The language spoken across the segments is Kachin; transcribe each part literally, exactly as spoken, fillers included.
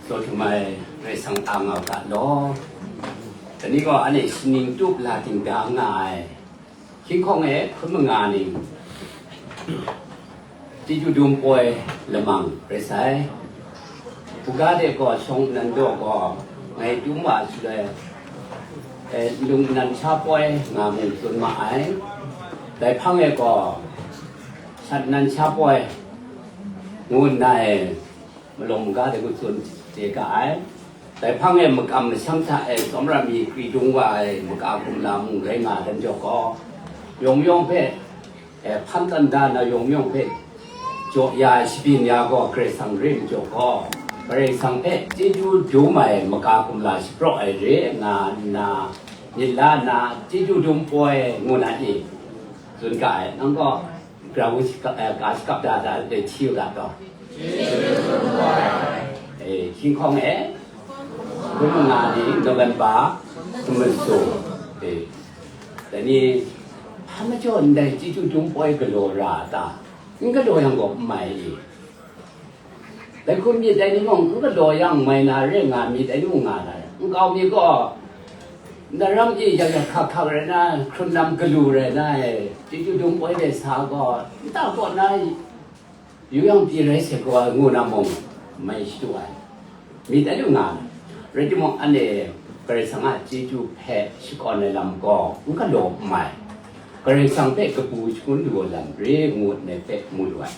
Taw htum ai Karai Kasang a ngau ga law. Dai ni gaw anhte shaning tup la dingdang nga ai. Hkying hkawng e hkun manga ning, chyeju dum poi lamang rai sai. Buga de gaw shawng nnan daw gaw ngai dum wa shaloi, eh, lung nnan sha poi nga mung tsun ma ai. Dai hpang e gaw shat nnan sha poi ngu nna e, malawng maga de ku tsun chye ga ai. Dai hpang e makam masham hta e tsawmra mi kri dung wa ai maka kumla mung rai nga dan jaw gaw, yawng yawng hpe, eh, hpan tsan da na yawng yawng hpe jaw ya ai shabyin ya gaw Karai Kasang re majaw gaw, Karai Kasang hpe chyeju dum ai maka kumla shapraw ai re nga nna, myit la nna chyeju dum poi ngu na i? Tsun ga ai, nang gaw grau shakap, eh, ga shakap da da, eh, hti u ga taw. Eh, hkying hkawng e, hkun manga ni November, hkun masum. Eh, dai ni, hpa majaw ndai chyeju dum poi galaw ra a ta? N galaw yang gaw n mai i? Dai hkun myit ai ni mung n galaw yang mai na re nga myit ai ni mung nga na re. Nkau mi gaw, ndaram e yak yak hkak hkak rai na, hkrun lam galu rai na e, chyeju dum poi de sa gaw, nta kaw na yu yang pyi rai sai gaw ai ngu na mung, mai shadu ai. Myit ai lu nga ai. Rai timung, anhte Karai Kasang a chyeju hpe shakawn ai lam gaw n galaw n mai. Karai Kasang hpe kabu shangun lu ai lam re ngu ndai hpe mu lu ai.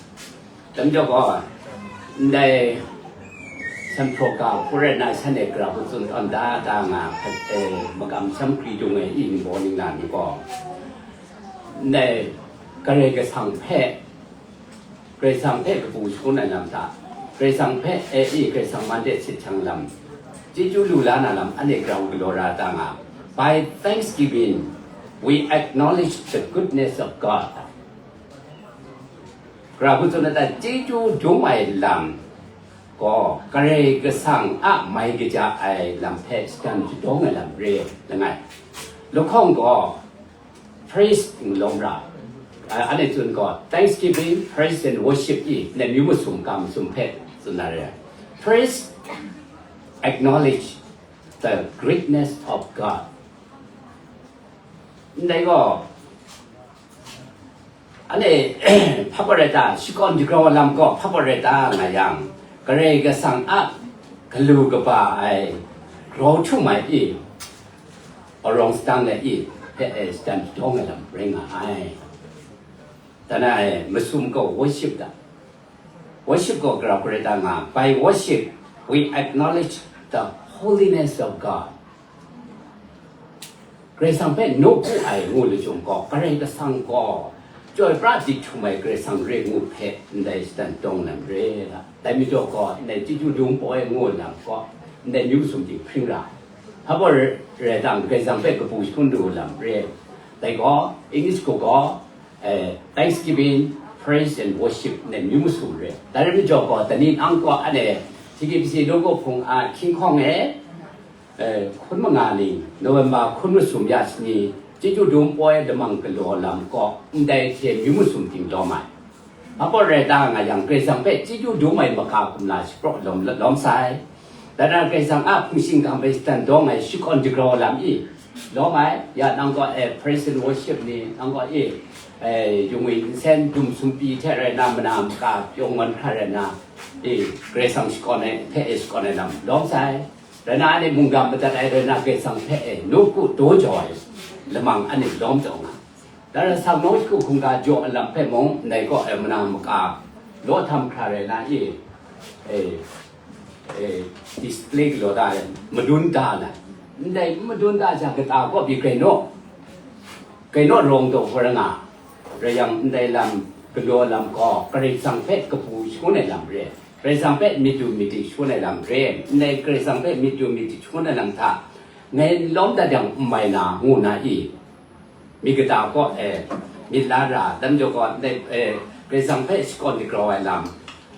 Dai majaw gaw, ndai Sanhpraw ga hku rai na, shanhte gara hku tsun tawn da da nga, eh, makam masham kri dung ai i ningbaw ningla ni gaw, ndai Karai Kasang hpe, Karai Kasang hpe kabu shangun ai lam hta, Karai Kasang hpe, eh, i, Karai Kasang man de sit hkyang lam, chyeju lu la na lam, anhte grau galaw ra ta nga. By thanksgiving, we acknowledge the goodness of God. Gara hku tsun ai ta, chyeju dum ai lam gaw, Karai Kasang a mai kaja ai lam hpe shadan shadawng ai lam re langai. Lahkawng gaw, praise n lawm ra. Ah, anhte tsun gaw, thanksgiving, praise and worship i, ndai myu masum ga masum hpe tsun na re ai. Praise, acknowledge the greatness of God. Ndai gaw, anhte hpa pawt rai ta, shakawn jagrau ai lam gaw hpa pawt rai ta nga yang, Karai Kasang a galu kaba ai grau htum ai i, arawng sadang let i, hpe e shadan shadawng ai lam rai nga ai. Dan ai masum gaw worship da. Worship gaw gara hku rai ta nga, by worship, we acknowledge the holiness of God. Karai Kasang hpe nawku ai ngu lachyum gaw, Karai Kasang gaw chyoi pra dik htum ai Karai Kasang re ngu hpe ndai shadan dawng lam re ai. Dai majaw gaw, ndai chyeju dum poi ngu lam gaw, ndai myu masum ting hpring ra ai. Hpa pawt rai, rai tang, Karai Kasang hpe kabu shangun lu lam re ai. Dai gaw, English gaw gaw, eh, thanksgiving, praise and worship, ndai myu masum re ai. Dai rai majaw gaw, dai ni nang gaw anhte T K B C nawku hpung a hkying hkawng e, eh, hkun manga ni, November hkun masum ya shani, chyeju dum poi lamang galaw lam gaw, ndai hte myu masum ting lawm ai. Hpa pawt rai ta nga yang, Karai Kasang hpe chyeju dum ai maka kumla shapraw lawm, lawm sai. Dan a Karai Kasang a hpung shingkang hpe shadan dawng ai shakawn jagrau lam i, lawm ai. Ya nang gaw, eh, praise and worship ni, nang gaw, eh, eh, yung wi nsen dum sumpi hte rai na, mana maka pyawng wan hkra rai na, eh, Karai Kasang shakawn ai hpe, eh, shakawn ai lam lawm sai. Rai na, anhte mungga madat ai rai na, Karai Kasang hpe, eh, nawku daw jau ai lamang anhte lawm taw nga. Dan a, Sangnawng shagu hkungga jaw ai lam hpe mung, ndai gaw, eh, mana maka law htam hkra rai na, eh, eh, eh, display galaw da ai, madun da na. Ndai madun da jang, kata kaw pyi grai naw, grai naw rawng daw hkawra nga. Rai yang, ndai lam galaw lam gaw, Karai Kasang hpe kabu shangun ai lam re ai. Karai Kasang hpe myit du myit dik shangun ai lam re ai. Ndai Karai Kasang hpe myit du myit dik shangun ai lam hta, ngai n lawm dat yang n mai na, ngu na i? Myit kata kaw, eh, myit la ra, dan jaw gaw, ndai, eh, Karai Kasang hpe shakawn jagrau ai lam,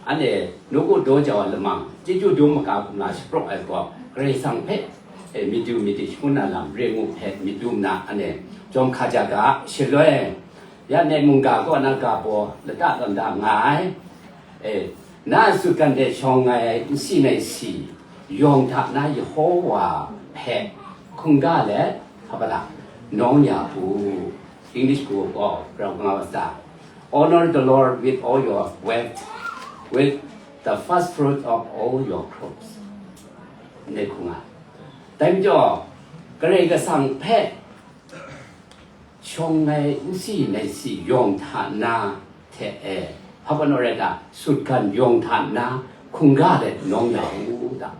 anhte nawku daw jau ai lamang, chyeju dum maka kumla shapraw ai gaw, Karai Kasang hpe, eh, myit du myit dik shangun na lam re ngu hpe myit du nna, anhte jawm hka ja ga, shaloi, ya ndai mungga kaw na ga baw lata tawn da nga ai. Eh, na a sut hkan hte shawng ai nsi nai si, Yawng hta na Yehowa hpe hkungga let hpa pala nawng ya u. English gaw grau nga wa sa, "Honor the Lord with all your wealth, with the first fruit of all your crops." Ndai hkung a. Dai majaw, Karai Kasang hpe shawng ai nsi nai si yawng hta na hte e, hpa pano rai ta, sutgan yawng hta na hkungga let nawng ya u ta.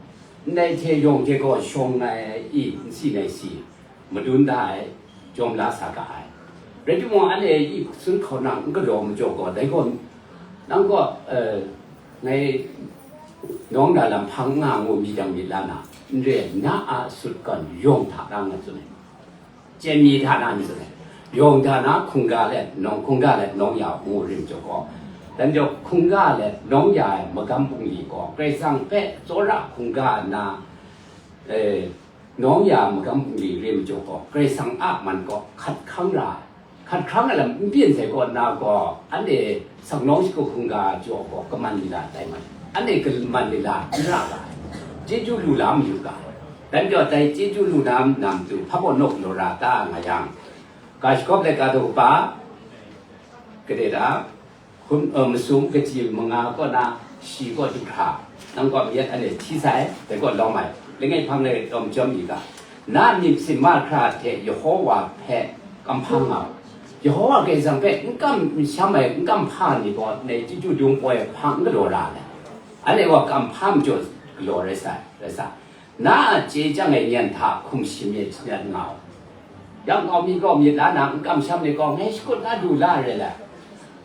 Ndai hte yawng hte gaw shawng ai i nsi nai si madun da ai, jawm la sa ga ai. Rai timung, anhte i sun hkau na n galaw majaw gaw, dai gaw, nang gaw, eh, ngai nawng da lam hpang nga ngu mi dang myit la na, n re, na a sutgan yawng hta na nga tsun ai. Chyen mi hta na mi tsun ai. Yawng hta na hkungga let nawng, hkungga let nawng ya u ngu rim jaw gaw, dan jaw hkungga let nawng ya ai magam bungli gaw, Karai Kasang hpe tsawra hkungga nna, eh, nawng ya magam bungli rim jaw gaw, Karai Kasang a man gaw hkat hkang ra ai. Hkat hkrang ai lam n byin sai kaw nna gaw, anhte saknawng shagu hkungga jaw gaw kaman lila tai mai. Anhte kaman lila n ra ga ai. Chyeju lu la mayu ga ai. Dan jaw dai chyeju lu na nam tu hpa baw nawk law ra ta nga yang, ga shagawp laika daw kaba, gade da, hkun, uh, masum kaji manga kaw na shi kaw du hkra, nang kaw myit anhte hti sai, dai kaw lawm ai, langai hpang e lawm jawm mi ga, na myit simma hkra hte Yehowa hpe kamhpa nga u. Yehowa Karai Kasang hpe n kam n sham ai, n kam hpa ni gaw, ndai chyeju dung poi hpang n galaw ra ai. Anhte gaw kamhpa majaw galaw rai sai, rai sa. Na a chye chyang ai nyan hta hkum shi myit myit nga u. Yang kau mi gaw myit la na n kamsham ni gaw, ngai shakut na du la re ai.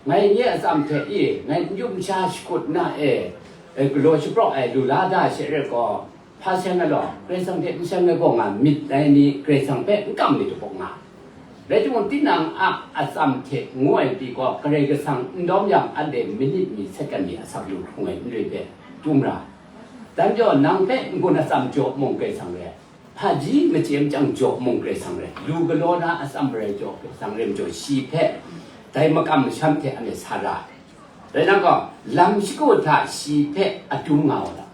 Ngai nye atsam hte e, ngai n yup n sha shakut na e, e, galaw shapraw ai lu la da she rai gaw, hpa seng ai law, Karai Kasang hte n seng ai gaw nga myit ai ni Karai Kasang hpe n kam myit ai gaw nga. Rai timung, tinang a atsam hte ngu ai pyi gaw, Karai Kasang n dawm yang, anhte minit mi, second mi asak lu hkrung ai n rai hpe, dum ra. Dan jaw, nang hpe n-gun atsam jaw mung Karai Kasang rai, hpaji machye machyang jaw mung Karai Kasang rai, lu galaw na atsam rai jaw Karai Kasang rai majaw, shi hpe dai makam masham hte anhte sa ra ai. Rai nang gaw, lam shagu hta shi hpe adum nga wa la.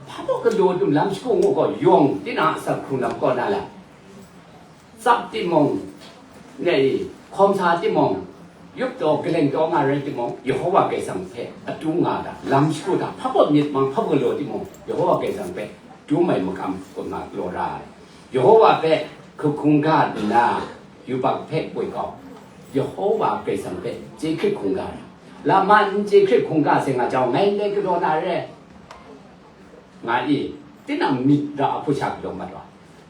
Hpa baw galaw dum lam shagu ngu gaw, yawng tinang a asak hkrung lam kaw na la. Tsap timung, ne, hkawm sa timung, yup taw, galeng taw nga rai timung, Yehowa Karai Kasang hpe adu nga da, lam shagu da, hpa baw myit mang, hpa baw galaw timung, Yehowa Karai Kasang hpe dum ai makam kaw na galaw ra ai. Yehowa hpe hkungga nna, yubak hpe poi kau, Yehowa Karai Kasang hpe chye hkrit hkungga ra. Lama n chye hkrit hkungga sai nga jang, ngai ndai galaw na re, nga i, tinang myit ra a hku sha galaw mat wa.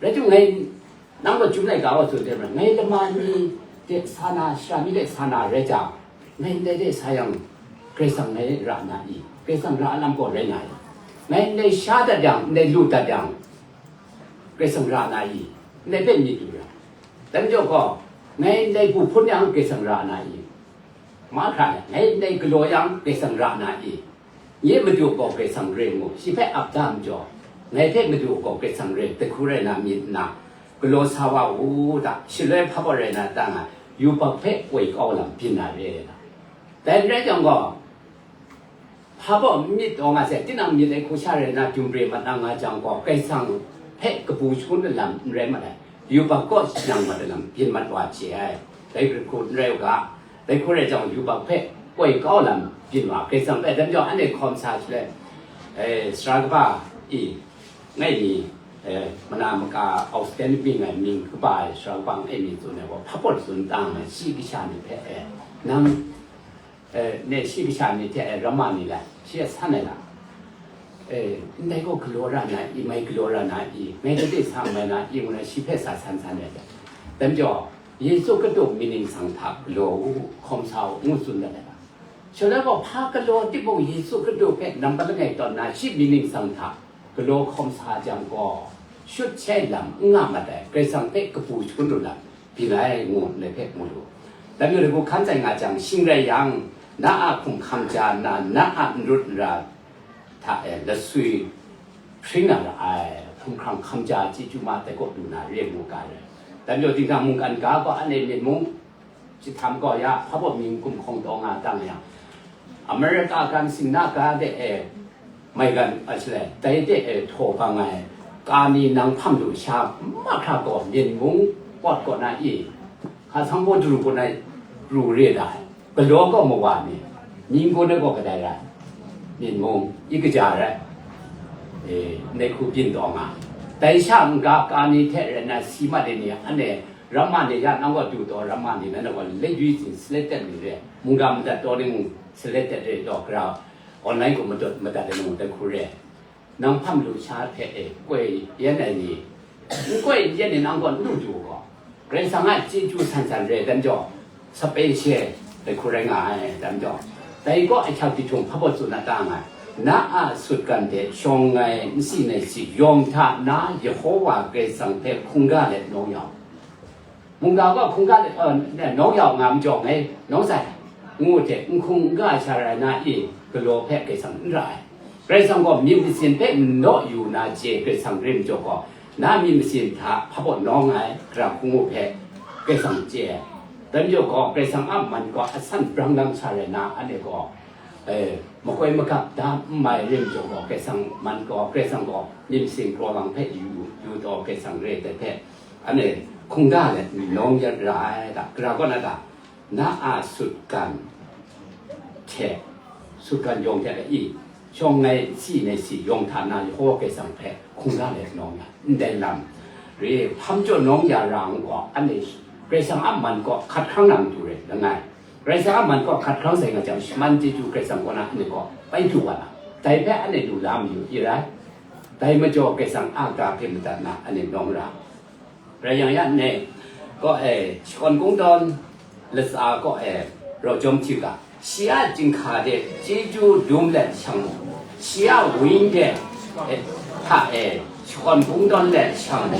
Rai timung, ngai nang gaw chyum laika wa tsun hte maren, ngai lama ni de sa na, sara ni de sa na rai jang, ngai ndai de sa yang, Karai Kasang ngai ra na i? Karai Kasang ra a lam gaw rai nga ai. Ngai ndai sha dat yang, ndai lu dat yang, Karai Kasang ra na i? Ndai hpe myit du ra. Dan jaw gaw, ngai ndai bu hpun yang, Karai Kasang ra na i? Mahkra ngai ndai galaw yang, Karai Kasang ra na i? Nye Madu gaw Karai Kasang re ngu, shi hpe ap da majaw, ngai hpe Madu gaw Karai Kasang re, dai hku rai na myit nna, galaw sa wa u ta, shaloi hpa baw rai na ta nga, yubak hpe poi kau lam byin na re ai ta. Dai n rai jang gaw, hpa baw n myit taw nga sai, tinang myit ai hku sha rai na, dum re mat na nga jang gaw, Karai Kasang hpe kabu shangun ai lam n rai mat ai, yubak kaw shanang mat ai lam byin mat wa chye ai. Dai hku n rai u ga, dai hku rai jang, yubak hpe poi kau lam byin wa, Karai Kasang hpe, dai majaw anhte hkawm sa shaloi, eh, sara kaba i, ngai mi, eh, mana maka outstanding byin ai mying kaba ai sara kaba ngai mi tsun ai gaw, hpa baw tsun ta nga, shi kasha ni hpe, eh, nang, eh, ne, shi kasha ni hte, eh, ramma ni lai, shi a san ai la? Eh, ndai gaw galaw ra na i, mai galaw ra na i, ngai gade sa mai na i, ngu na shi hpe sa san san ai. Dai majaw, Yesu Hkristu myit ningsang hta galaw u, hkawm sa u, ngu tsun dat ai ga. Shaloi gaw, hpa galaw timung, Yesu Hkristu hpe nambat langai tawn na, shi myit ningsang hta galaw hkawm sa jang gaw, shut shai lam n nga mat ai, Karai Kasang hpe kabu shangun lu lam byin ai ngu ndai hpe mu lu. Dai majaw, dai hku hkan tsai nga jang, shing rai yang, na a hkum hkam ja nna, na a n rut n ra hta e lasui hpring na ra ai, hkumhkrang hkam ja chyeju ma dai kaw lu na re ngu ga ai. Dai majaw, dinghta mungkan ga gaw, anhte myit mung jahtam kau ya, hpa baw mying gumhkawng taw nga dang yang, America kan sing na ga de e, Maigan a shalai, dai de e htaw bang ai, ka ni nang hpam lu sha, mahkra gaw Myen mung pawt kaw na i, hka sang baw daru kaw na ru re da ai, galaw gaw mawa ni, Myen gaw na gaw kadai rai, Myen mung i kaja rai, e, ndai hku byin taw nga. Dai sha n-ga ka ni hte rai nna si mat ai ni, anhte ramma ni ya nang gaw du taw, ramma ni na gaw lejwi tsin salet dat mi re, mungga madat taw ni mung salet dat re taw, gara online gaw madat madat ai ni mung dai hku re. Nang hpam lu sha hpe e koi yan ai ni, n koi n yan ni nang gaw n du du gaw, Karai Kasang a chyeju san san re dan jaw, sape she dai hku rai nga ai dan jaw, dai gaw ahkyak hti htung hpa baw tsun na ta nga ai, na a sutgan hte shawng ai nsi nai si yawng hta na Yehowa Karai Kasang hpe hkungga let nawng yau. Mungga gaw hkungga, eh, nawng yau nga majaw ngai, nawng sai, ngu hte n hkungga sha rai na i, galaw hpe Karai Kasang n ra ai. Karai Kasang gaw myit masin hpe n naw yu na chye Karai Kasang rim jaw gaw, na myit masin hta hpa baw nawng ai, gara hkungga hpe Karai Kasang chye ai. Dai majaw gaw, Karai Kasang a man gaw asan brang lang sha rai na, anhte gaw, eh, makoi magap da n mai rim jaw gaw, Karai Kasang man gaw, Karai Kasang gaw myit masin kraw lang hpe yu, yu taw Karai Kasang re ai hpe, anhte hkungga let nawng ya ra ai da, gara kaw na da, na a sutgan hte, sutgan yawng hte i, shawng ai nsi nai si yawng hta na Yehowa Karai Kasang hpe hkungga let nawng ya, ndai lam re, hpam jaw nawng ya ra ngu gaw, anhte Karai Kasang a man gaw hkat hkrang na matu re, langai, Karai Kasang a man gaw hkat hkrang sai nga jang, shaman chyeju Karai Kasang kaw na anhte gaw bai du wa na, dai hpe anhte lu la mayu i rai, dai majaw Karai Kasang a ga hpe madat na anhte nawng ra. Rai yang ya, nne gaw e, shakawn kungdawn latsa gaw e, rau jawm hti ga, shi a chyinghka de chyeju dum let shang mu, shi a wang de, e, hta e, shakawn kungdawn let shang mu,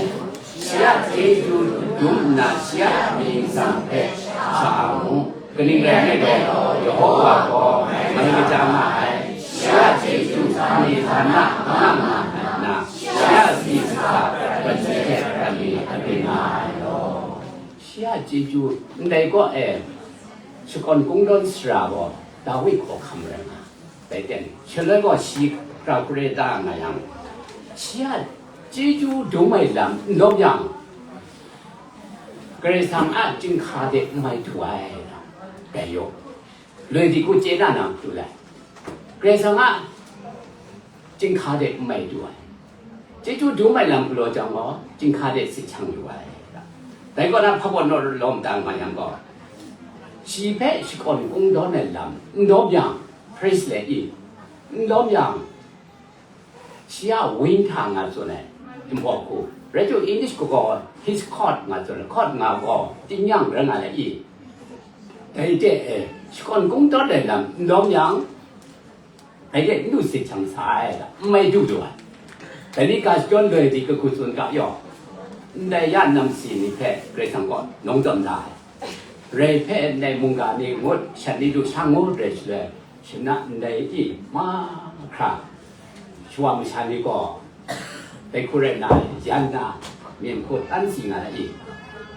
shi a chyeju dum nna, shi a mying tsang hpe sha a mu. Kaning rai nme law, Yehowa gaw mai kaja nga ai, shi a chyeju htani htana nga nga ai nna, shi a si hkra prat ni hte prat ni a byin nga ai law. Shi a chyeju ndai gaw e, shakawn kungdawn sara gaw Dawi hkawhkam rai nga ai. Dai ten, shaloi gaw shi hkra hkure da nga yang, shi a chyeju dum ai lam n lawm yang, Karai Kasang a chyinghka de n mai du ai, dai yaw, loi di hku chye na na matu lai. Karai Kasang a chyinghka de n mai du ai. Chyeju dum ai lam galaw jang gaw, chyinghka de sit shang yu ai. Dai kaw na hpa baw naw lawm dan nga yang gaw, shi hpe shakawn kungdawn ai lam n lawm yang, praise le i, n lawm yang, shi a wang hta nga tsun ai, Jinghpaw hku. Rai timung, English hku gaw his coat nga tsun ai, coat nga gaw tingnyang rai nga le i. Dai hte e, shakawn kungdawn ai lam n lawm yang, dai hte n du sit shang sa ai, n mai du lu ai. Dai ni ga shadawn loi di kahku tsun ga yaw, ndai ya nam si ni hpe Karai Kasang gaw nawng tawn da ai. Rai hpe ndai mungga ni ngut, shat ni lu shang ngut rai shaloi, shana ndai i mahkra, shawa masha ni gaw, dai hku rai nna, yan na, myit hku tan si nga ai i,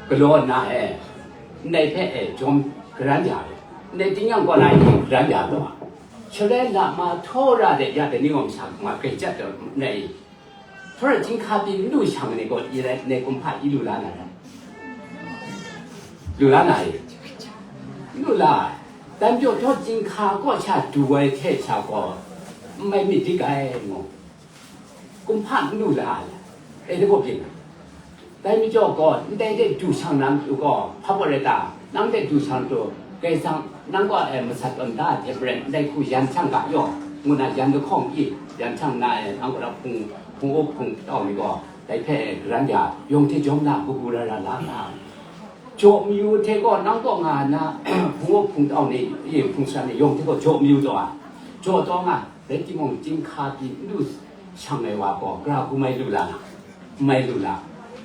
galaw nna e, ndai hpe e jawm garan ya ai, ndai tingnyang kaw na i garan ya ai gaw, shaloi lama htaw ra de ya dai ni gaw masha ma grai jat taw ndai i, hpara chyinghka pyi n lu shang ai ni gaw, i rai, ndai kumhpa i lu la na rai? Lu la na i? N lu la ai. Dan pyaw htaw chyinghka kaw sha du ai hte sha gaw, n mai myit dik ai ngu. Kumhpa n lu la ai. E, dai gaw byin ai. Dai majaw gaw, ndai de du shang na matu gaw, hpa baw rai ta? Nang de du shang tu, Karai Kasang, nang gaw, e, masat tawn da ai hte maren, ndai hku yan shang ga yaw, ngu na yan lahkawng i, yan shang na e, nang gaw hpung, hpung up hpung tau ni gaw, dai hpe garan ya, yawng hte jawm la, kabu ra ra la nga. Jaw mayu hte gaw, nang kaw nga na, hpung up hpung tau ni, i, hpung shan ni, yawng hte gaw jaw mayu taw a, jaw taw nga, rai timung, chyinghka pyi n lu shang ai wa gaw, gara hku mai lu la na? N mai lu la.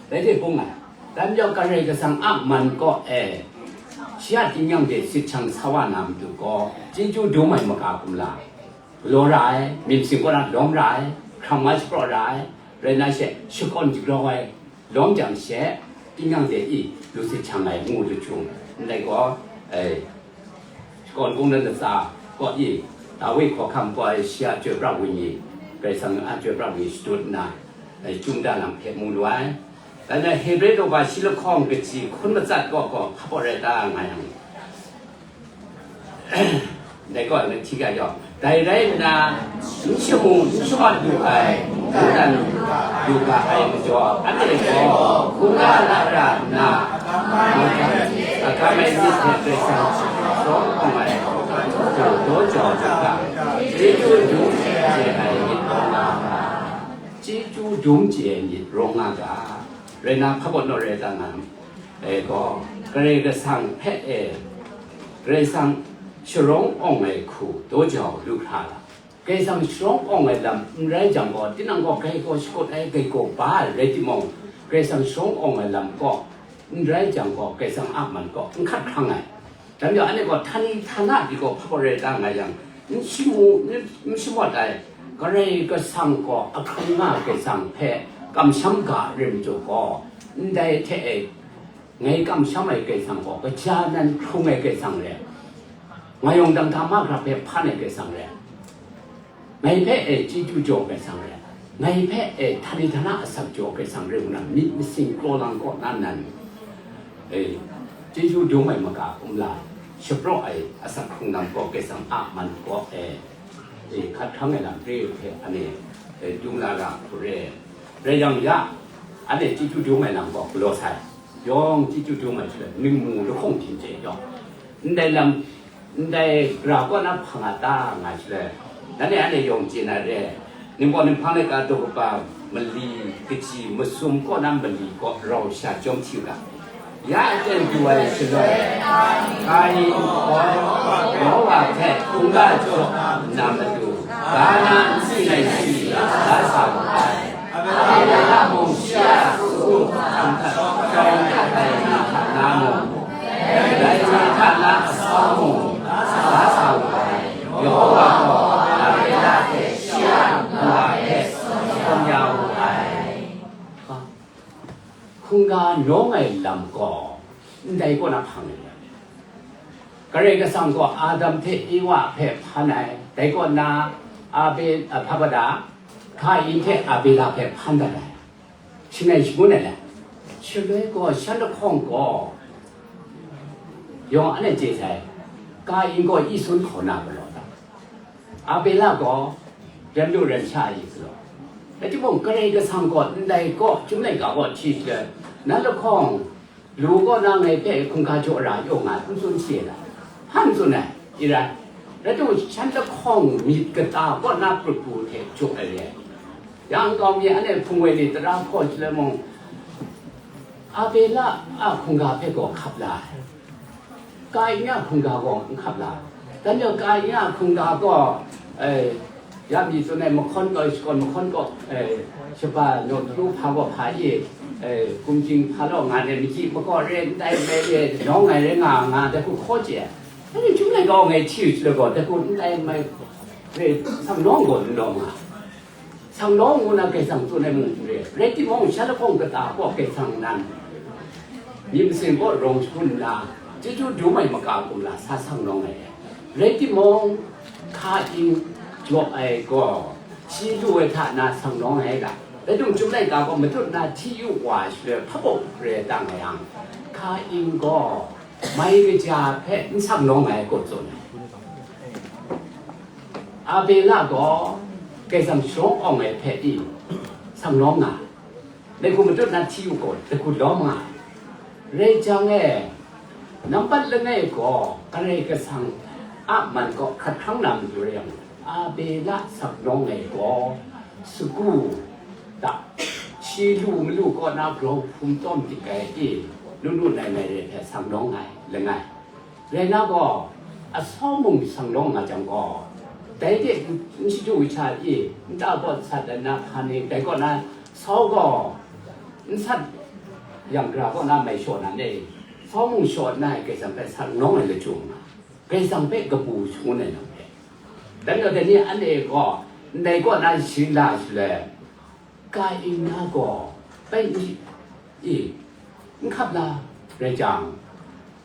Rai timung, dai majaw Karai Kasang a man kaw e, shi a tingnyang de sit shang sa wa na matu gaw, chyeju dum ai maga hkum la, galaw ra ai, myit masin kaw na lawm ra ai, hkram nga shapraw ra ai, rai na she, shakawn jagrau ai, lawm jang she, tingnyang de i, lu sit shang ai ngu lu hkyung, ndai gaw, e, shakawn kungdawn latsa kaw i, Dawi hkawhkam gaw ai shi a chyoi pra wenyi, Karai Kasang a chyoi pra ai ni shadut nna, eh, chyum da lam hpe mu lu ai. Dan e Hebre daw shi lahkawng kaji hkun matsat kaw gaw hpa baw rai ta nga yang, dai gaw, nang hti ga yawng, dai rai nna, n shamu n shamat lu ai, n dan lu ga ai majaw, anhte gaw hkungga la ra nna, agam ai myit hte Karai Kasang sharawng awng ai hku daw jau lu ga, chyeju dum chye ai myit rawng nga ga, chyeju dum chye ai myit rawng nga ga, rai na, hpa baw naw rai ta nga ai gaw, Karai Kasang hpe e, Karai Kasang sharawng awng ai hku daw jau lu hkra la. Karai Kasang sharawng awng ai lam n rai jang gaw, tinang gaw grai gaw shakut ai, grai gaw ba ai rai timung, Karai Kasang sharawng awng ai lam gaw n rai jang gaw, Karai Kasang a man gaw n hkat hkrang ai. Dan yawng anhte gaw htani htana di gaw hpa baw rai ta nga yang, n shamu, n, n shamawt ai, Karai Kasang gaw ahkrung nga ai Karai Kasang hpe kamsham ga ai rim jaw gaw, ndai hte e ngai kamsham ai Karai Kasang gaw, kaja nan hkrung ai Karai Kasang re, ngai yawng dang hta mahkra hpe hpan ai Karai Kasang re, ngai hpe e chyeju jaw ai Karai Kasang re, ngai hpe e htani htana asak jaw ai Karai Kasang re ngu na myit masin kraw lang kaw na nan, e, chyeju dum ai maga kumla shapraw ai asak hkrung lam gaw Karai Kasang a man gaw e, e, hkat hkrang ai lam re hte anhte, e, dum la ra hku re. Rai yang ya, anhte chyeju dum ai lam gaw galaw sai. Yawng chyeju dum ai shaloi, ningmu lahkawng hpyin chye yawng, ndai lam, ndai gara kaw na hpang a ta nga shaloi, nanhte anhte yawng chye na re, ningpawt ninghpang laika daw kaba mali kaji masum kaw na mali gaw rau sha chyawm hti u ga. Ya aten du ai shaloi, Kayin gaw Yawha hte hkungga jaw na matu, ga na n tsin ai shi la sa wu ai. Abela mung shi a su hkam hta shawng hkat ai na hta na mung, dai ni hta na asau mung, la sa wu ai. Yawha gaw Abela hte shi a nwa hpe hkawm ya wu ai. Hkungga nawng ai lam gaw ndai kaw na hpang ai. Karai Kasang gaw Adam hte Ewa hpe hpan ai, dai kaw na Abe-, a, hpa bada, Kain hte Abela hpe hpan dat ai. Shangai shangun ai le, shaloi gaw shan lahkawng gaw, yawng anhte chye sai, Kain gaw Esun hkaw na galaw dat, Abela gaw ran lu ran sha ai galaw. Rai timung, Karai Kasang gaw ndai kaw, Chyum laika kaw hti shaloi, nan lahkawng, lu kaw na ngai hpe hkungga jaw ra yaw nga, n tsun si ai la? Hpa n tsun ai, i rai. Rai timung, shan lahkawng myit kata kaw na prut pru hte jaw ai re ai. Yang nkau mi anhte hpung woi ni tara hkaw shaloi mung, Abela a hkungga hpe gaw hkap la ai. Kain a hkungga gaw n hkap la ai. Dan yawng Kain a hkungga gaw, eh, ya mi tsun ai, mahkawn gaw, shakawn mahkawn gaw, eh, shaba naw kru hpa gaw hpa i, eh, gumjing hpa law nga ai, machyi makaw re, ndai mai re, nawng ai re nga, nga, dai hku hkaw chye ai. Dai ni Chyum laika kaw ngai hti yu shaloi gaw, dai hku ndai mai re, sang nawng gaw n nawng nga. Sang nawng ngu na Karai Kasang tsun ai mung n re. Rai timung, shan lahkawng kata kaw Karai Kasang nan myit masin kaw rawng shangun nna, chyeju dum ai maga kumla sa sang nawng ai. Rai timung, Kain jaw ai gaw, shi lu ai hta na sang nawng ai ga. Rai timung, Chyum laika kaw matut na hti yu wa shaloi, hpa baw rai tang ai yang, Kain gaw mai kaja hpe n sang nawng ai kaw tsun ai. Abela gaw Karai Kasang sharawng awng ai hpe i, sang nawng nga ai. Dai hku matut na hti yu gaw, dai hku lawm nga ai. Rai jang e, nampat langai gaw Karai Kasang a man kaw hkrat hkrang na matu rai yang, Abela sang nawng ai gaw, sagu hta, shi lu malu kaw na grau hpung tawm dik ai i, lu lu nai nai re hpe sang nawng ai, langai. Rai na gaw, asau mung sang nawng nga jang gaw, dai de n shadu sha i, nta gaw sat ai na hpa ni, dai kaw na sau gaw n sat yang, gara kaw na mai shaw na ne, sau mung shaw na ai Karai Kasang hpe sang nawng ai lachyum nga, Karai Kasang hpe kabu shangun ai lam hpe. Dan gaw, dai ni anhte gaw, ndai kaw na sharin la shaloi, Kain na gaw bai n, i, n hkap la rai jang,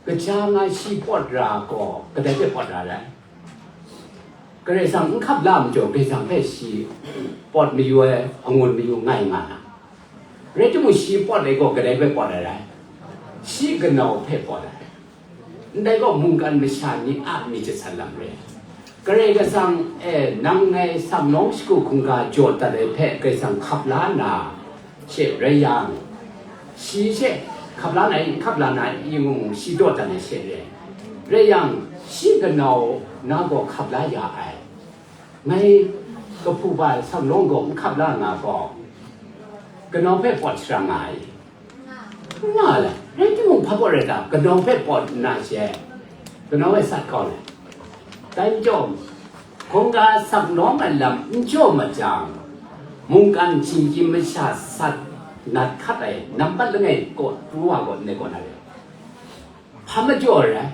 kaja nga shi pawt ra gaw, kadai hpe pawt ra rai? Karai Kasang n hkap la majaw, Karai Kasang hpe shi pawt mayu ai, angun mayu ngai nga na. Rai timung, shi pawt ai gaw kadai hpe pawt ai rai? Shi kanau hpe pawt ai. Ndai gaw mungkan masha ni a myit jasat lam re. Karai Kasang e nang ngai saknawng shagu hkungga jaw dat ai hpe Karai Kasang hkap la na she rai yang, shi she hkap la na i, hkap la na i ngu mung, shi daw dat ai she re. Rai yang, shi kanau na gaw hkap la ya ai. Ngai kahpu ba saknawng gaw n hkap la nga gaw, kanau hpe pawt shara nga ai. Nga le, rai timung, hpa pawt rai ta? Kanau hpe pawt nna she, kanau e sat kau le. Dai majaw, hkungga saknawng ai lam n jaw mat jang, mungkan shinggyim masha sat nat hkat ai nampat langai kaw pru wa gaw ndai kaw na re. Hpa majaw rai?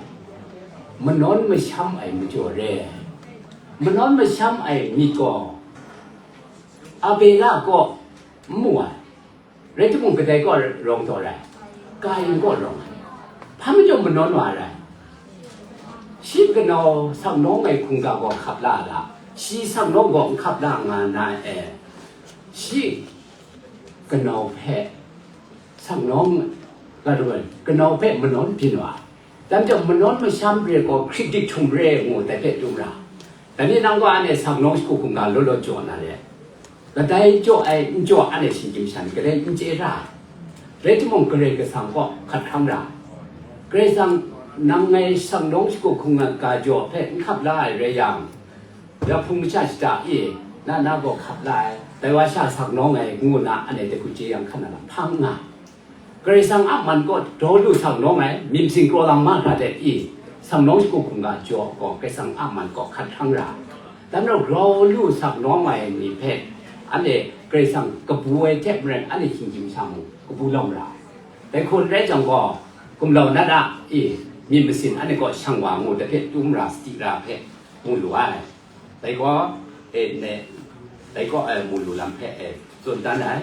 Manawn masham ai majaw re. Manawn masham ai myit gaw Abela kaw n mu ai. Rai timung, kadai kaw rawng taw rai? Kain kaw rawng ai. Hpa majaw manawn wa ai rai? Shi kanau saknawng ai hkungga gaw hkap la a la? Shi saknawng gaw n hkap la nga na e, shi kanau hpe saknawng, ga ru ai, kanau hpe manawn byin wa ai. Dai majaw, manawn masham re gaw hkrit dik htum re ngu dai hpe dum ra. Dai ni nang gaw anhte saknawng shagu hkungga law law jaw na re. Kadai jaw ai n jaw, anhte shinggyim sha ni kadai n chye ra ai. Rai timung, Karai Kasang kaw hkat hkrang ra. Karai Kasang, nang ngai saknawng shagu hkungga jaw hpe n hkap la ai rai yang, ya hpung masha shada e, na na gaw hkap la ai, dai wa sha saknawng ai, ngu nna anhte dai hku chye yang hkan na lam hpang nga. Karai Kasang a man kaw daw lu saknawng ai, myit masin kraw lang mahkra de i, saknawng shagu hkungga jaw gaw Karai Kasang a man kaw hkat hkrang ra. Dan rau grau lu saknawng ai ni hpe, anhte Karai Kasang kabu ai hte maren, anhte shinggyim sha mung kabu lawm ra. Dai hku n rai jang gaw, gumlau nat a i, myit masin anhte kaw shang wa ngu dai hpe dum ra, sadi ra hpe mu lu ai. Dai gaw, e, ne, dai gaw, e, mu lu lam hpe, e, tsun dan ai.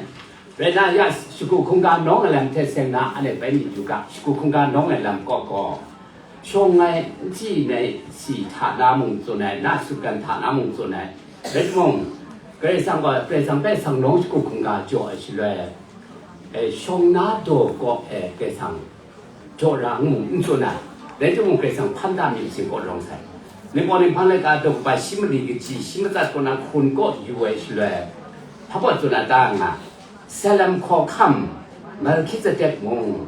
Rai nna, ya, shagu hkungga nawng ai lam hte seng na, anhte bai myit yu ga, shagu hkungga nawng ai lam kaw gaw, shawng ai nsi nai si hta na mung tsun ai, na sutgan hta na mung tsun ai. Rai timung, Karai Kasang gaw, Karai Kasang hpe saknawng shagu hkungga jaw ai shaloi, e, shawng na daw kaw e Karai Kasang jaw ra ngu n tsun ai. Rai timung, Karai Kasang hpan da myit masin kaw rawng sai. Ningpawt ninghpang laika daw kaba shi mali kaji, shi matsat kaw na hkun kaw yu ai shaloi, hpa kaw tsun ai ta nga, Salem hkawhkam Melhkizedek mung,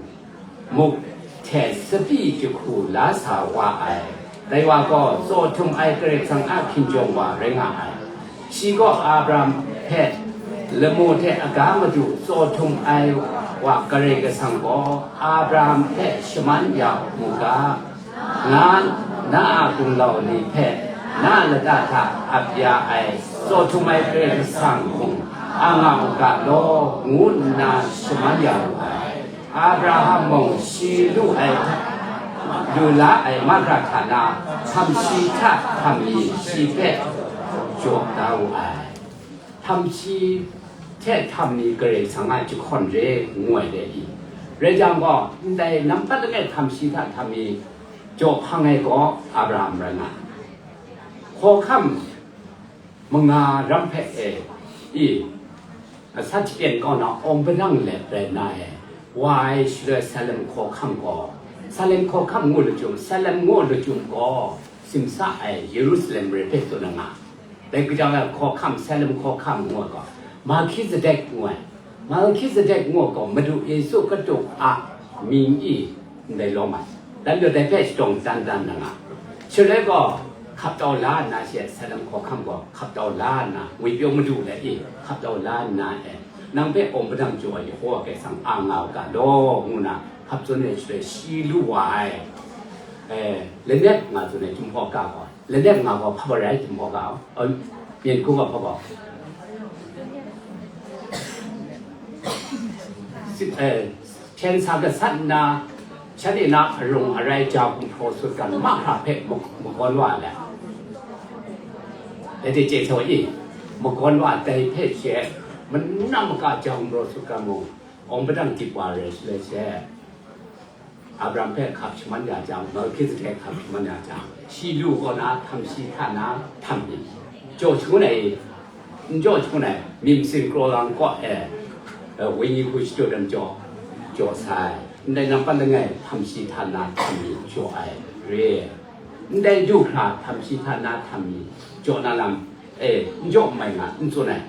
muk hte tsabyi jahku la sa wa ai. Dai wa gaw tsaw htum ai Karai Kasang a hkinjawng wa rai nga ai. Shi gaw Abraham hpe lamu hte aga madu tsaw htum ai wa Karai Kasang gaw Abraham hpe shaman ya mu ga, nga na a gumlau ni hpe na lata hta ap ya ai tsaw htum ai Karai Kasang mung a nga u ga law, ngu nna shaman ya wu ai. Abraham mung shi lu ai, lu la ai mahkra hta na, htam shi hta htam mi shi hpe jaw da wu ai. Htam shi hte htam mi Karai Kasang a jahkawn re, ngu ai de i? Rai jang gaw, ndai nampat langai htam shi hta htam mi jaw hpang ai gaw Abraham rai nga ai. Hkawhkam manga ram hpe e, i, atsat shaten kau na awng padang let rai nna e, wa ai shaloi Salem hkawhkam gaw, Salem hkawhkam ngu lachyum, Salem ngu lachyum gaw, simsa ai Yerusalem re hpe tsun ai nga. Dai kaja e hkawhkam, Salem hkawhkam ngu ai gaw, Melhkizedek ngu ai. Melhkizedek ngu ai gaw, Madu Yesu Hkristu a mying i ndai lawm ai. Dan gaw dai hpe shadawng dan dan na nga. Shaloi gaw, hkap tau la nna she, Salem hkawhkam gaw hkap tau la nna, ngwipyaw madu let i, hkap tau la nna e, nang hpe awng padang jaw ai Yehova Karai Kasang a nga u ga law, ngu nna hkap tsun ai shaloi, shi lu wa ai. E, lanep nga tsun ai Jinghpaw ga gaw, lanep nga gaw hpa rai Jinghpaw ga, e, myen hku gaw hpa gaw. Si-, e, hpyen sa gasat nna, shanhte na arung arai ja gumhpraw sutgan mahkra hpe ma-, magawn wa ai. Dai hte chye sa wa i, magawn wa ai dai hpe she, mana maka ja gumhpraw sutgan mung, awng padang dip wa ai rai shaloi she, Abraham hpe hkap shaman ya jang, Melhkizedek hkap shaman ya jang, shi lu kaw na htam shi hta na htam ni, jaw shangun ai, n jaw shangun ai, myit masin kraw lang kaw e, e, wenyi hku shadut ai majaw, jaw sai. Ndai nampat langai htam shi hta na htam ni jaw ai re. Ndai du hkra htam shi hta na htam ni jaw na lam, e, n jaw n mai nga, n tsun ai.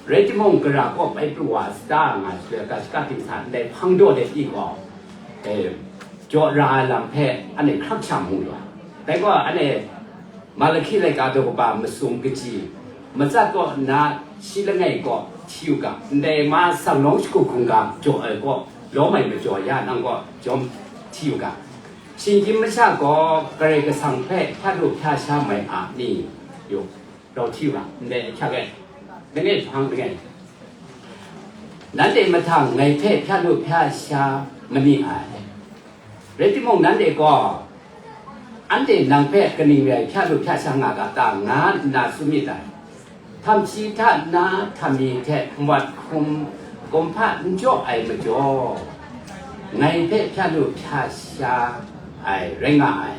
Rai timung, gara kaw bai pru wa sata nga shaloi, ga shaka ting sa ndai hpang daw de i gaw, e, jaw ra ai lam hpe anhte hkrak sha mu lu ai. Dai gaw, anhte Malahki laika daw kaba masum kaji, matsat kaw nna shi langai kaw hti u ga, ndai ma sangnawng shagu hkungga jaw ai kaw lawm ai majaw ya nang kaw jawm hti u ga. Shinggyim masha gaw Karai Kasang hpe hpya lu hpya sha mai a ni? Yu, rau hti u ga, ndai ahkyak e, langai hpang langai. Nanhte mahtang ngai hpe hpya lu hpya sha ma ni ai. Rai timung, nanhte gaw, anhte nang hpe kaning rai hpya lu hpya sha nga ga ta, nga nna tsun myit dai. Htam shi hta na htam ni hte nmat hkum kumhpa n jaw ai majaw, ngai hpe hpya lu hpya sha ai rai nga ai.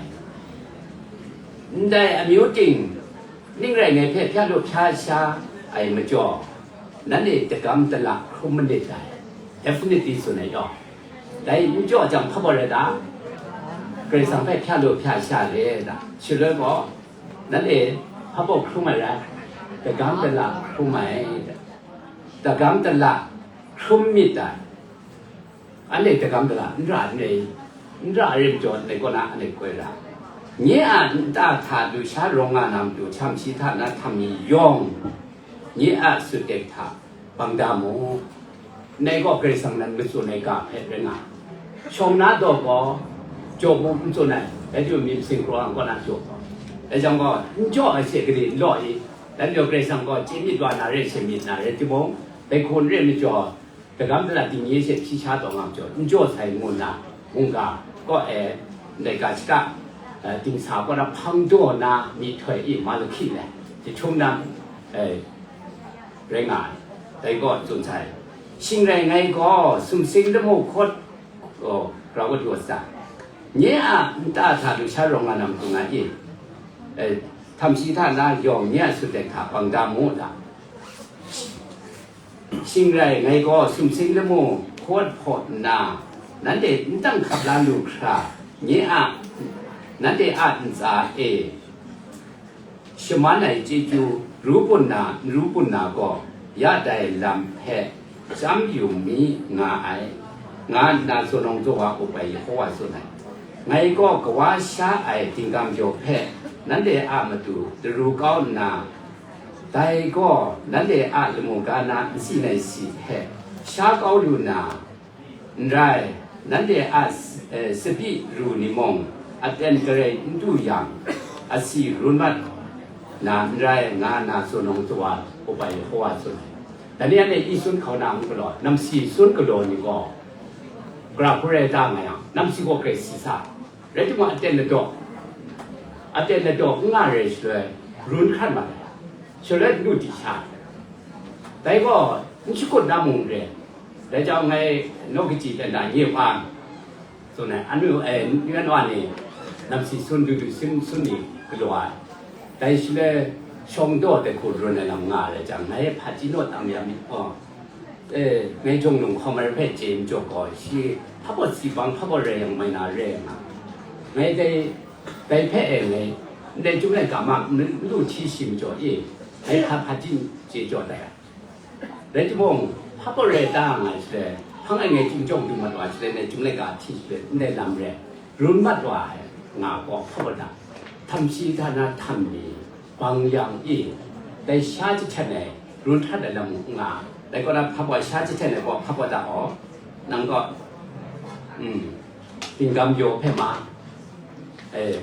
Ndai amyu ting, ning rai ngai hpe hpya lu hpya sha ai majaw, nanhte dagam dala hkrum manit dai. Definitely tsun ai yaw. Dai n jaw jang, hpa baw rai ta? Karai Kasang hpe hpya lu hpya sha re ta? Shaloi gaw, nanhte hpa baw hkrum ai rai? Dagam dala hkrum ai. Dagam dala hkrum myit dai. Anhte dagam dala n ra n rai, n ra ai majaw, ndai kaw na anhte koi ra. Nye a nta hta lusha rawng nga na matu htam shi hta na htam ni yawng, nye a sut dek hta bang da mu. Ndai gaw Karai Kasang nan matsun ai ga hpe rai nga. Shawng na daw gaw, jaw mu n tsun ai, rai timung, myit masin kraw lang kaw na jaw gaw. Dai jang gaw, n jaw ai hte gade n law i? Dai majaw Karai Kasang gaw chye myit wa na re, she myit na rai timung, dai hku n re majaw, dagam dala dingnye she hpyi sha taw nga majaw, n jaw sai ngu nna, mungga kaw e, ndai ga shaka, eh, dingsa kaw na hpang daw na myihtoi i, Malahki le, jahtum na, eh, rai nga ai. Dai gaw tsun sai. Shing rai ngai gaw sumsing lamu hkawt, oh, grau kadu a sa, nye a nta hta lusha rawng nga na matu nga i? Eh, htam shi hta na yawng nye a sut dek hta bang da mu u ta? Shing rai ngai gaw sumsing lamu hkawt hpaw nna, nanhte n tanghkap la lu hkra, nye a, nanhte a ntsa e shaman ai chyeju ru bun na, n ru bun na gaw, ya dai lam hpe chyam yu mi nga ai, nga nna tsun nawng tsaw wa up ai Yehova tsun ai. Ngai gaw kawa sha ai dingga majaw hpe nanhte a matu daru kau nna, dai gaw nanhte a lamu ga na nsi nai si hpe sha kau lu na, n rai, nanhte a s-, eh, tsabyi ru ni mung aten garai n du yang, asi run mat na n rai, nga nna tsun nawng tsaw wa up ai Yehova tsun ai. Dai ni anhte i sun hkau na n galaw, namsi sun galaw ni gaw, gara hku rai ta nga yang, namsi gaw garai si sa. Rai timung, aten ladaw, aten ladaw n nga re shaloi, run hkrat mat ai, shaloi n du di sha ai. Dai gaw n shakut na mung re. Dai jang ngai naw kaji dan da nye wa tsun ai, anu, eh, n yan wa ni namsi sun du du sun sun ni galaw ai. Dai shaloi shawng daw de hku run ai lam nga ai rai jang, ngai hpaji naw tam ya mi, oh, eh, ngai jawng nung hkawm ai hpe chye n jaw gaw, shi hpa baw si bang, hpa baw rai yang mai na re ai nga. Ngai dai, dai hpe e ngai, ndai chyum laika ma n lu hti shi majaw e, ngai hpa, hpaji chye jaw dai ai. Rai timung, hpa baw rai ta nga ai shaloi, hpang ai ngai chyum jawng du mat wa shaloi, ndai chyum laika hti shaloi, ndai lam re, run mat wa ai nga gaw hpa baw da, htam shi hta na htam ni, bang yang i, dai sha jahten ai, run hkrat ai lam mung n nga, dai kaw na hpa baw sha jahten ai gaw hpa baw da aw, nang gaw, mm, dingga majaw hpe ma, eh,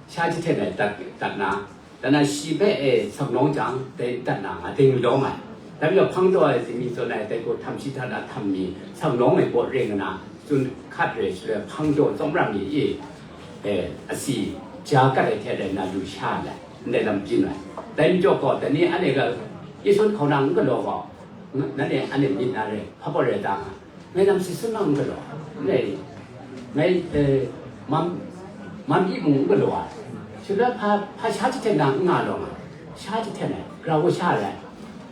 sha jahten ai dat, dat na, dan na shi hpe, eh, sangnawng jang, dai dat na nga, ding lawm ai. Dai majaw hpang daw ai myit tsun ai, dai gaw htam shi hta na htam ni, sangnawng ai baw ring nna, tsun hkat re shaloi, hpang daw tsawmram ni i, eh, asi ja kat ai hte rai nna lu sha ai, ndai lam byin ai. Dai majaw gaw, dai ni anhte ga, i sun hkau na n galaw gaw, nanhte anhte myit na re, hpa baw rai ta nga, ngai namsi sun na n galaw, ndai, Ngai, eh, mam, mam i mung n galaw ai. Shaloi hpa, hpa sha jahten na n nga law nga, sha jahten ai, grau sha rai.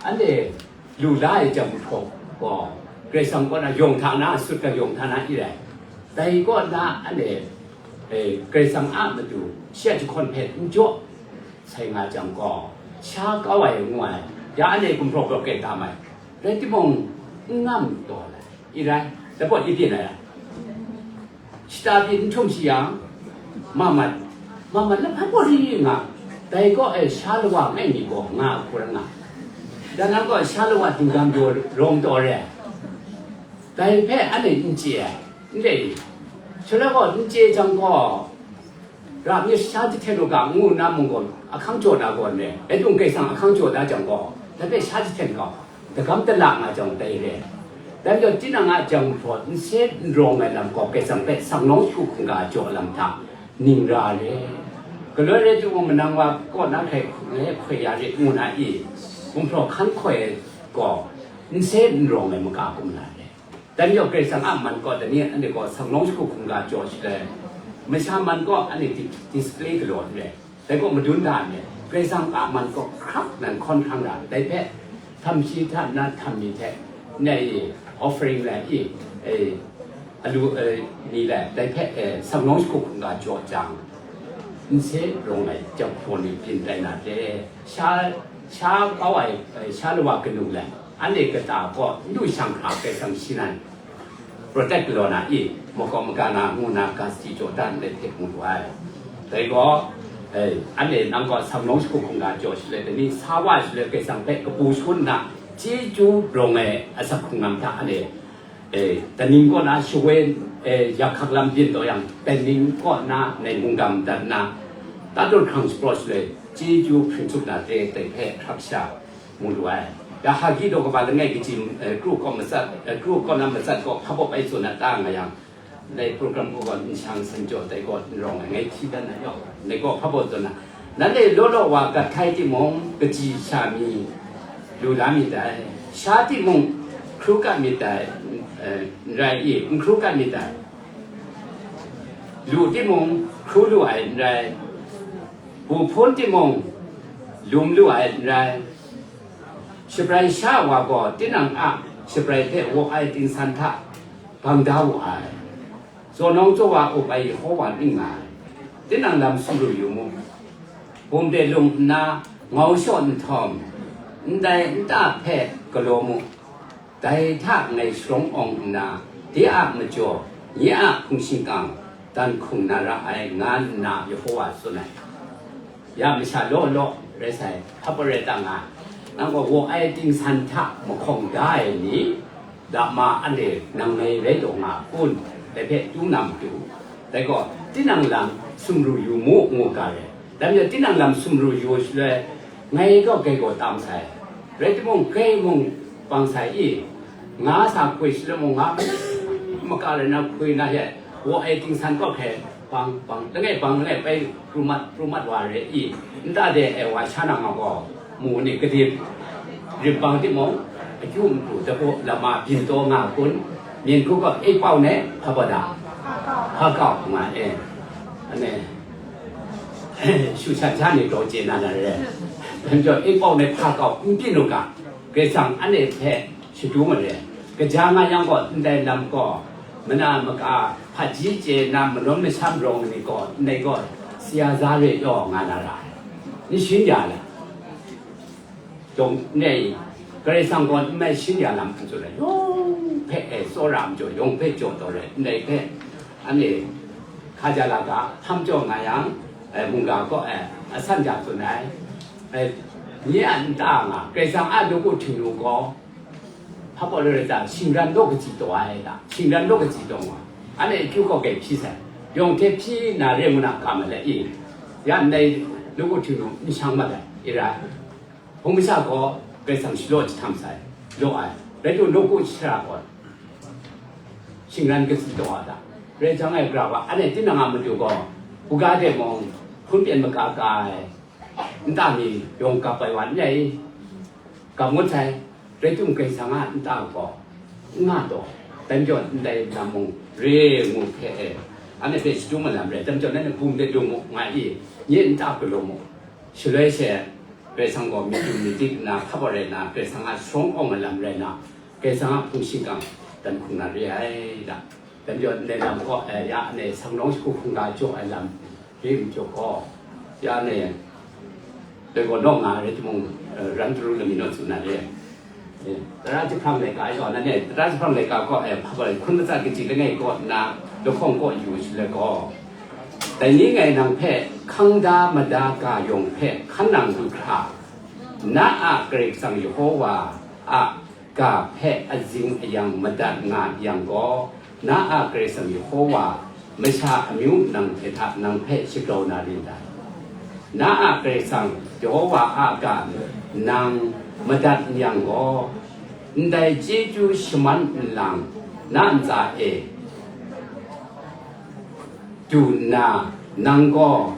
Anhte lu la ai jang hpraw gaw, Karai Kasang kaw na yawng hta na, sut ga yawng hta na i rai. Dai kaw na anhte, eh, Karai Kasang a matu shi a jahkawn hpe n jaw sai nga jang gaw, sha kau ai ngu ai, ya anhte gumhpraw gaw kren tam ai, rai timung, n ngam taw ai, i rai, dai gaw i byin ai. Shata pyi n htum shi yang, mamat, mamat na hpa gaw ri nga, dai gaw e sha lawa ngai mi gaw nga hku rai nga, dan nang gaw sha lawa dingdam daw rawng taw re ai, dai hpe anhte n chye ai, n le i? Shaloi gaw n chye jang gaw, ra myit sha jahten u ga ngu na mung gaw, ahkang jaw na gaw n re, rai timung, Karai Kasang ahkang jaw da jang gaw, dai hpe sha jahten kau, dagam dala nga jang dai re. Dai majaw, tinang a jang hpraw n se n rawng ai lam gaw, Karai Kasang hpe sanglawng shagu hkungga jaw lam hta ning ra re. Galoi rai timung, manang wa kaw na hkrai hkoi ya re ngu na i? Gumhpraw hkan hkoi ai gaw, n se n rawng ai maga kum na re. Dai majaw, Karai Kasang a man kaw, dai ni anhte gaw sanglawng shagu hkungga jaw shaloi, masha man kaw anhte di-, display galaw n re. Dai gaw madun da ai, Karai Kasang a man kaw hkrak nan hkawn hkrang ra, dai hpe, htam shi hta nna htam mi hte, nai offering lai i, e, alu, e, ni lai, dai hpe, e, sanglawng shagu hkungga jaw jang, n se rawng ai jahpraw ni byin tai na re. Sha, sha kau ai, e, sha lawa kanu lai, anhte kata gaw n du shang hkra Karai Kasang shi nan protect galaw na i, makawp maga na ngu na ga sadi jaw dan let hte mu lu ai. Dai gaw, eh, anhte nang gaw sanglawng shagu hkungga jaw shaloi, dai ni sa wa ai shaloi, Karai Kasang hpe kabu shangun nna, chyeju rawng ai asak hkrung lam hta anhte, eh, daning kaw na shawoi, eh, yak hkak lam byin taw yang, daning kaw na nai mungdan dat nna, tatut hkrang shapraw shaloi, chyeju hpring tsup na re, dai hpe hkrak sha mu lu ai. Ya Hagi daw kaba langai kaji, eh, kru kaw matsat, eh, kru kaw na matsat gaw hpa bawp ai tsun na ta nga yang, dai program kaw gaw nshang san jaw dai gaw n rawng ai, ngai hti dan na yaw, dai gaw hpa bawp tsun na, nanhte law law wa gat hkai timung, kaji sha mi lu la myit dai, sha timung hkru kat myit dai, eh, n rai i, n hkru kat myit dai, lu timung hkru lu ai n rai, bu hpun timung lum lu ai n rai, Shabrai sha wa gaw tinang a shabrai hte waw ai tingsan hta bang da wu ai. Zaw nawng zaw wa up ai Yehova ning nga ai. Tinang lam sumru yu mu. Bum de lung nna ngau shaw nhtawm, ndai nta hpe galaw mu. Dai hta ngai sharawng awng nna, de a majaw, nye a hpung shingkang dan hkung na ra ai, nga nna Yehova tsun ai. Ya masha law law rai sai, hpa rai ta nga, nang gaw waw ai tingsan hta mahkawng da ai ni, lama anhte nang ngai rai taw nga kun, dai hpe tu na matu, dai gaw tinang lam sumru yu mu, ngu ga ai. Dai majaw tinang lam sumru yu shaloi, ngai gaw grai gaw tam sai, rai timung, grai mung bang sai i, nga sa hkoi shaloi mung, nga maka rai na hkoi na he, waw ai tingsan kaw hpe bang, bang, langai bang langai bai pru mat, pru mat wa re i, nta de ai wa sha na nga gaw, mu ni kadip rim bang timung, akyu matu dapu lama byin taw nga kun, myen hku gaw e pau ne, hpa bawda, hpa kau nga e, ane, shu shat sha ni taw chye na na re, dai majaw e pau ne hpa kau n byin u ga, Karai Kasang anhte hpe shadu ma re. Kaja nga yang gaw, ndai lam gaw, mana maka hpaji chye na, manawn masham rawng ni gaw, ndai gaw, sayaza re yaw nga na ra ai. N shin ya la? Jawng nei, Karai Kasang gaw n mai shin ya lam n tsun ai, yawng hpe e tsawra majaw, yawng hpe jaw taw re, ndai hpe, anhte hka ja la ga, hpam jaw nga yang, e, mungga gaw, e, asan ja tsun ai, e, nye a nta nga, Karai Kasang a nawku htingnu gaw, hpa pawt rai ta, shingran law katsi taw ai ta, shingran law katsi taw nga, anhte akyu gaw grai hpyi sai, yawng hte hpyi na re ngu na kam ai le i, ya ndai nawku htingnu n shang mat ai, i rai. Hpung masha gaw Karai Kasang shalaw jahtam sai, law ai, rai timung, nawku shara gaw shingran katsi taw a ta? Rai jang ai, gara wa, anhte tinang a matu gaw, hpaga de mung, hpun pyen maka ka ai, nta mi yawng kap ai wa n rai, kap ngut sai, rai timung, Karai Kasang a nta gaw n nga taw, dai majaw ndai lam mung re ngu hpe e, Anhte hpe shadum ai lam rai, dam jau na bum de dung mu, nga i, nye nta galaw mu. Shaloi she, Karai Kasang gaw myit du myit dik nna hkap ai rai nna, Karai Kasang a sharawng awng ai lam rai nna, Karai Kasang a hpung shingkang dan hkung na re ai da. Dam jau ndai lam gaw, eh, ya ne, sang nawng shagu hkungga jaw ai lam re mu jaw gaw, ya ne, dai gaw nawng nga rai timung, eh, ran daru lami naw tsun na re. Eh, tara jahprang laika yaw na ne, tara jahprang laika gaw, eh, hpa hkun matsat kaji langai kaw nna, lahkawng kaw yu shaloi gaw, dai ni ngai nang hpe hkang da mada ga yawng hpe hkan nang lu hkra, na a Karai Kasang Yehowa a ga hpe azing ayang madat nga yang gaw, na a Karai Kasang Yehowa masha amyu nang hte hta nang hpe shagrau na rin dai. Na a Karai Kasang Yehowa a ga nang madat n yang gaw, ndai chyeju shaman nlang na ntsa e du nna, nang gaw,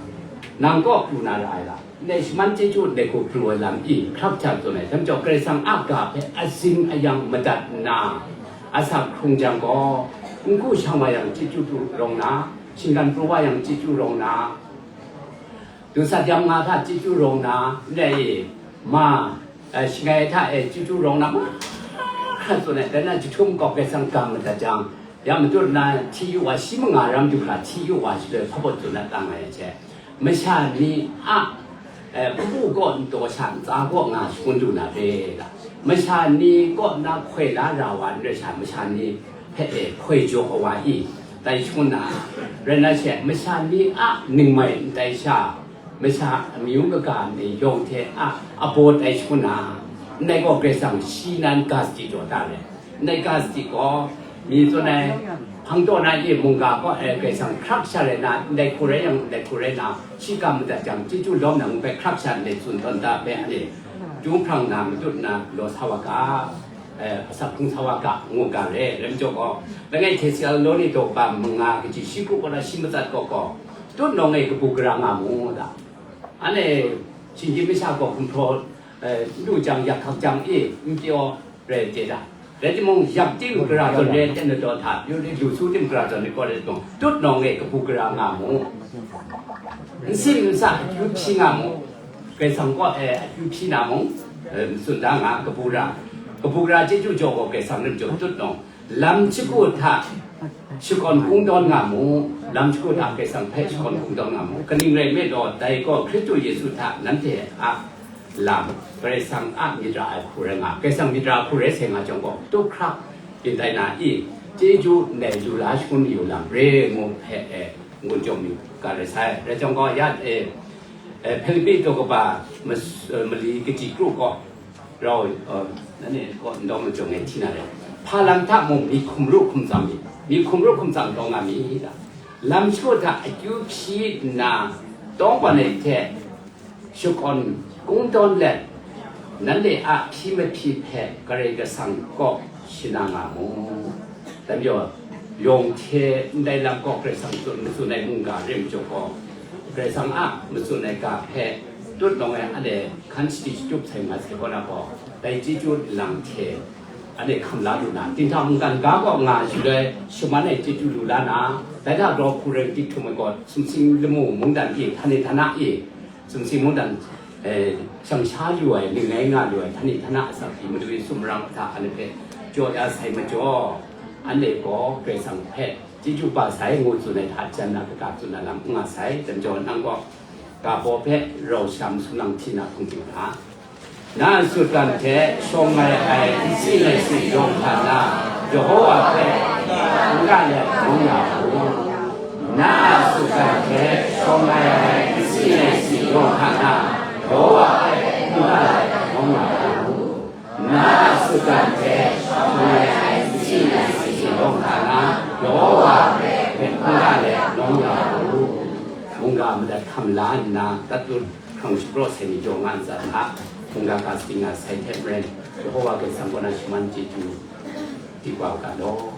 nang kaw pru na ra ai la? Ndai shaman chyeju ndai hku pru ai lam i hkrak hkyak tsun ai, dam jau Karai Kasang a ga hpe azing ayang madat nna, asak hkrung jang gaw, n hku shang wa yang chyeju pru rawng na, shinggan pru wa yang chyeju rawng na, dusat yam nga hta chyeju rawng na, ndai e, ma, eh, shangai hta e chyeju rawng na, mahkra tsun ai, dai na jahtum gaw Karai Kasang ga madat jang, ya matut na hti yu wa shi manga ram du hkra hti yu wa shaloi hpa baw tsun na tang ai hte, masha ni a, eh, npu kaw n taw sha ntsa kaw nga shangun lu na re ga, masha ni kaw na hkoi la ra wa n rai sha, masha ni hpe e hkoi jaw ai wa i tai shangun na, rai na she, masha ni a ningmai n tai sha, masha amyu kaga ni yawng hte a abaw tai shangun na, ndai gaw Karai Kasang shi nan ga sadi jaw da re. Ndai ga sadi gaw, mi tsun ai, hpang taw na e mungga gaw, eh, Karai Kasang hkrak sha rai na, ndai hku rai yang, ndai hku rai na, shi ga madat jang, chyeju lawm na ngu hpe hkrak sha ndai tsun tawn da hpe, anhte, jung hprang na matut na galaw sa wa ga, eh, asak hkrung sa wa ga, ngu ga re, rai majaw gaw, langai Htesaloni daw kaba manga kaji shi kru kaw na shi matsat kaw gaw, tut nawng e kabu gara nga mu da. Anhte, shinggyim masha gaw hkumhpraw, eh, n lu jang, yak hkak jang e, n pyaw, rai chye da. Rai timung, yak ting gara zawn re ai ten na daw hta, yu ni lu su ting gara zawn ni gaw rai timung, tut nawng e kabu gara nga mu. N sim n sa akyu hpyi nga mu. Karai Kasang kaw e akyu hpyi na mung, eh, n tsun da nga, kabu gara. Kabu gara chyeju jaw gaw Karai Kasang lam jaw tut nawng. Lam shagu hta shakawn kungdawn nga mu, lam shagu hta Karai Kasang hpe shakawn kungdawn nga mu. Kaning rai nme law, dai gaw Hkristu Yesu hta nanhte a lam, Karai Kasang a myit ra ai hku rai nga, Karai Kasang myit ra hku rai sai nga jang gaw, tup hkrak yin tai na i, chyeju ndai lu la shangun mayu lam re ngu hpe e, ngun jawm yu ga rai sai. Rai jang gaw, ya e, e, Hpilipi daw kaba mas-, e, mali kaji kru gaw, rau, e, nanhte gaw ndau majawng e hti na rai. Hpa lam hta mung myit hkum ru hkum tsang myit, myit hkum ru hkum tsang taw nga myit ta? Lam shagu hta akyu hpyi nna, tawng ban ai hte shakawn kungdawn let, nanhte a hpyi mahpyi hpe Karai Kasang kaw shana nga mu. Dai majaw, yawng hte ndai lam kaw Karai Kasang tsun matsun ai mungga rim jaw gaw, Karai Kasang a matsun ai ga hpe tut nawng ai anhte hkan shadi shatup sai nga sai kaw na gaw, dai chyeju nlang hte anhte hkam la lu na, dinghta mungkan ga kaw nga shaloi shaman ai chyeju lu la na, dai hta grau hku rai dik htum ai gaw, sumsing lamu mungdan e, htani htana e, sumsing mungdan, eh, shang sha lu ai, ning ngai nga lu ai, htani htana asak pyi, madu e sumrang hta anhte hpe jaw ya sai majaw, anhte gaw Karai Kasang hpe chyeju ba sai ngu tsun ai hta jan na kaga tsun na lam n nga sai. Dai majaw nang gaw ga baw hpe rau sham sumlang hti na hpung ting hta, na a sutgan hte shawng ai ai nsi nai si yawng hta na, Yehowa hpe n ga let nawng nga u. Na a sutgan hte shawng ai ai nsi nai si yawng hta na, Yehowa hpe n ga let nawng nga u. Na a sutgan hte shawng ai ai nsi nai si yawng hta na, Yehowa hpe n ga let nawng nga u. Mungga madat hkam la nna, tatut hkrang shapraw sai ni jaw nga ntsa hta, mungga ga sadi nga sai hte maren, Yehowa Karai Kasang kaw na shaman chyeju di wa u ga law.